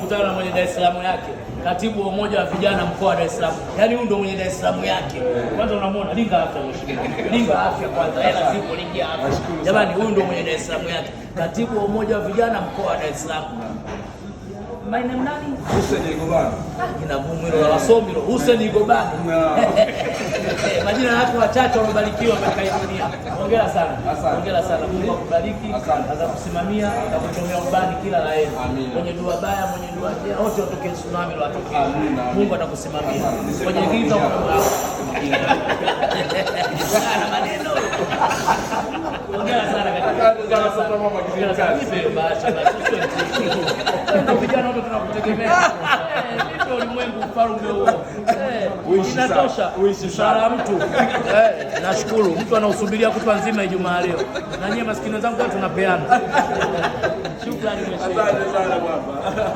Tumekutana na mwenye Dar es Salaam yake, katibu wa umoja wa vijana mkoa wa Dar es Salaam. Yaani huyu ndio mwenye Dar es Salaam yake. Kwanza unamuona linga afya, mheshimiwa, linga afya kwanza, hela zipo, lingia afya. Jamani, huyu ndio mwenye Dar es Salaam yake, katibu wa umoja wa vijana mkoa wa Dar es Salaam. My name nani? Hussein Igobani. Jina gumu hilo la wasomi hilo. Hussein Igobani. Majina ya watu wachache waliobarikiwa katika hii dunia. Hongera sana. Hongera sana. Mungu akubariki, atakusimamia na kutumia ubani kila la heri. Mwenye dua baya, mwenye dua njema, wote watokee tsunami watokee. Mungu atakusimamia. Kwenye giza sana maneno. Hongera sana kaka. Hongera sana. Hongera sana. Nipe bahasha basi. Ndio vijana wote tunakutegemea. Nipe ulimwengu ufalme huo. Inatosha. Mshahara mtu. Nashukuru. Mtu anausubiria kutwa nzima Ijumaa leo. Na nyie maskini wenzangu tunapeana. Shukrani mheshimiwa. Asante sana baba.